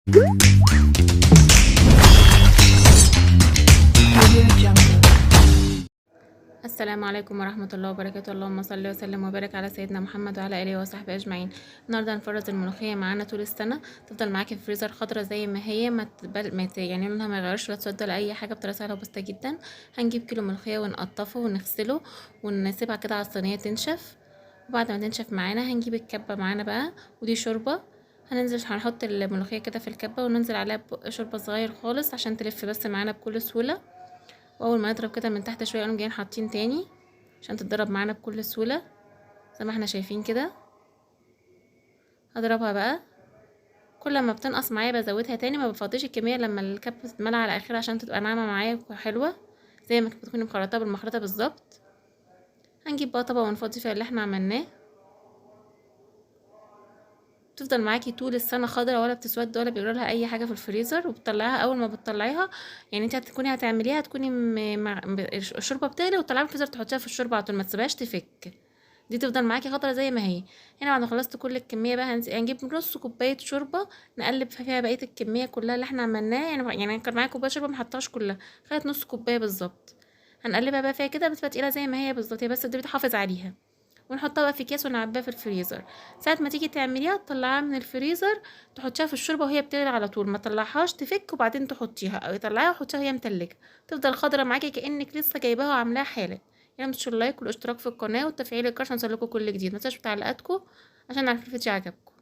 Audio Jungle. السلام عليكم ورحمة الله وبركاته. اللهم صل وسلم وبارك على سيدنا محمد وعلى آله وصحبه أجمعين. النهارده هنفرز الملوخية معانا طول السنة، تفضل معاكي في الفريزر خضرة زي ما هي، ما تبل ما ت... يعني لونها ما يغيرش ولا تسود ولا أي حاجة، بطريقة سهلة وبسيطة جدا. هنجيب كيلو ملوخية ونقطفه ونغسله ونسيبها كده على الصينية تنشف، وبعد ما تنشف معانا هنجيب الكبة معانا بقى، ودي شوربة. هننزل هنحط الملوخية كده في الكبة وننزل عليها ببق شوربة صغير خالص عشان تلف بس معانا بكل سهولة. واول ما يضرب كده من تحت شوية نقوم جايين حاطين تاني عشان تتضرب معانا بكل سهولة زي ما احنا شايفين كده. هضربها بقى، كل ما بتنقص معايا بزودها تاني، ما بفضيش الكمية لما الكبه تتملى على اخرها عشان تبقى ناعمة معايا وحلوه زي ما بتكوني مخرطاها بالمخرطه بالظبط. هنجيب بقى طبق ونفضي فيها اللي احنا عملناه. تفضل معاكي طول السنة خضرا ولا بتسود ولا بيجرى لها اي حاجة في الفريزر. وبتطلعيها اول ما بتطلعيها، يعني انت هتكوني هتعمليها تكوني مع الشوربة بتغلي وتطلعيها من الفريزر تحطيها في الشوربة على طول، ما تسيبهاش تفك، دي تفضل معاكي خضرا زي ما هي. هنا بعد ما خلصت كل الكمية بقى هنجيب نص كوباية شوربة نقلب فيها بقية الكمية كلها اللي احنا عملناها. يعني كان معايا كوباية شوربة ما حطيتهاش كلها، خدت نص كوباية بالظبط. هنقلبها بقى فيها كده بتبقى تقيلة زي ما هي بالظبط، هي بس دي بتحافظ عليها. ونحطها بقى في اكياس ونعبيها في الفريزر. ساعة ما تيجي تعمليها تطلعيها من الفريزر تحطيها في الشوربة وهي بتغلي على طول، ما تطلعهاش تفك وبعدين تحطيها، او تطلعيها وحطيها وهي متلجه، تفضل خضرة معاكي كأنك لسه جايباها وعاملاها حالا. يعني ما تنسوش اللايك والاشتراك في القناة وتفعيل الجرس عشان يوصلكوا كل جديد. ما تنسوش تعليقاتكم عشان نعرف الفيديو عجبكم.